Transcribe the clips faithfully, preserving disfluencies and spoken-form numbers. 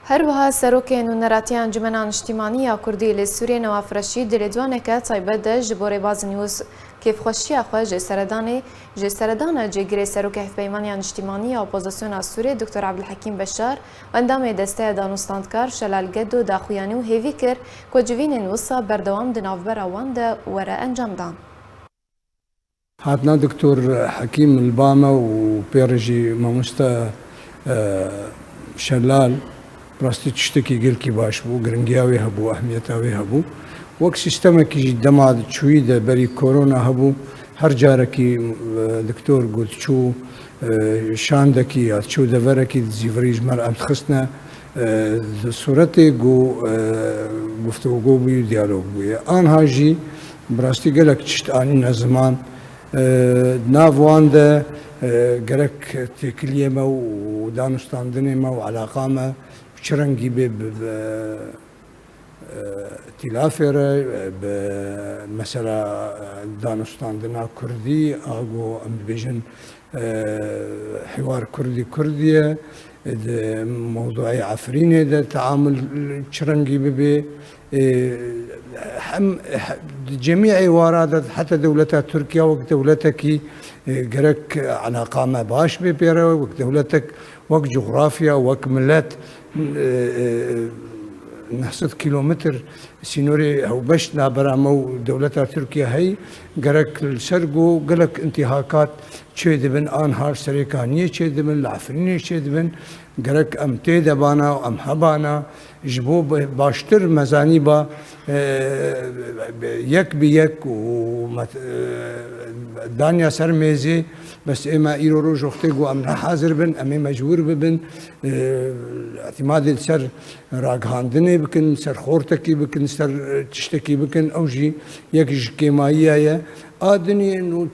Her wiha Serokê Nûneratiya Encûmena Niştîmanî ya Kurdî li Sûriyê Newaf Reşîd di lêdwaneke taybet de ji bo Rêbaz News kêfxweşiya xwe ji seredanê, ji seredana cêgirê Serokê Hevpeymaniya Niştîmanî ya Opozisyona Sûriyê Doktor Ebdulhekîm Beşar û endamê Desteya Danûstandkar Şelal Gedo daxuyanî û hêvî kir ku civînên wisa berdewam di navbera wan de were encamdan. Hatina Doktor Hekîm li ba me û pê re jî mamoste, e, Şelal, rastî tiştekî gelkî baş bû, giringiya wê hebû, ehmiyeta wê hebû. Wek sîstemekî jî dema çûyî de berî korona hebû, her carekî, e, doktor ku diçû, e, şandekî ya diçû deverekî di zîvirî ji me re em dixistine, e, di sûretê ku, e, guftûgo bûyî û diyalog bûye. Anha jî bi rastî gelek tişt anîne ziman. E, di nav wan de, e, gerek têkiliyê me û danûstandinê me û eleqa me bi çi rengî bê bi, bi, e, îtîlafê re, e, bi mesela, e, danûstandina kurdî, a ku em dibêjin, e, hiwar kurdî kurdî ye, di mewdueyê Efrînê de teamul çi rengî bibe, e, hem, he-, di cemî êwara de heta dewleta Tirkiye wek dewletekî, e, gerek eleqa me baş bê pê re, wek dewletek, wek cografya, wek milet, e, e, neh sed kîlometr sînorê hewbeş nabera me û dewleta Tirkiye heyî, gerek li ser ku gelek întîhakat çêdibin, anha li Serêkaniyê çêdibin, li Efrînê çêdibin, gerek em tê de bana û em hebana, ji bo bi-, baştir mezanî ba, e, yek bi yek û met-, e, danya ser mêzê, bes ê me îro roj wextê ku em ne hazir bin, em ê mecbûr bibin, e, îtîmadê li ser ragihandinê bikin, ser xortekî bikin, ser, e, tiştekî bikin, ew jî yek ji kêmayiya ye. A dinê nû,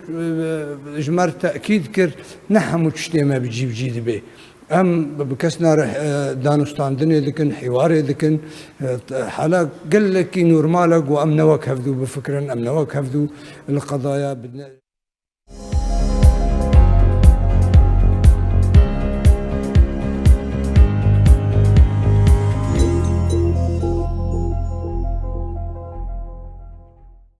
e, ji me re tekîd kir, ne hemû tiştê me bi cî bi cî dibe. Em bi kes nare, e, danûstandinê dikin, hîwarê dikin. E, t-, hala gelekî normal e ku em ne wek hevdû bifikirin, em ne wek hevdû li qedaya bidine.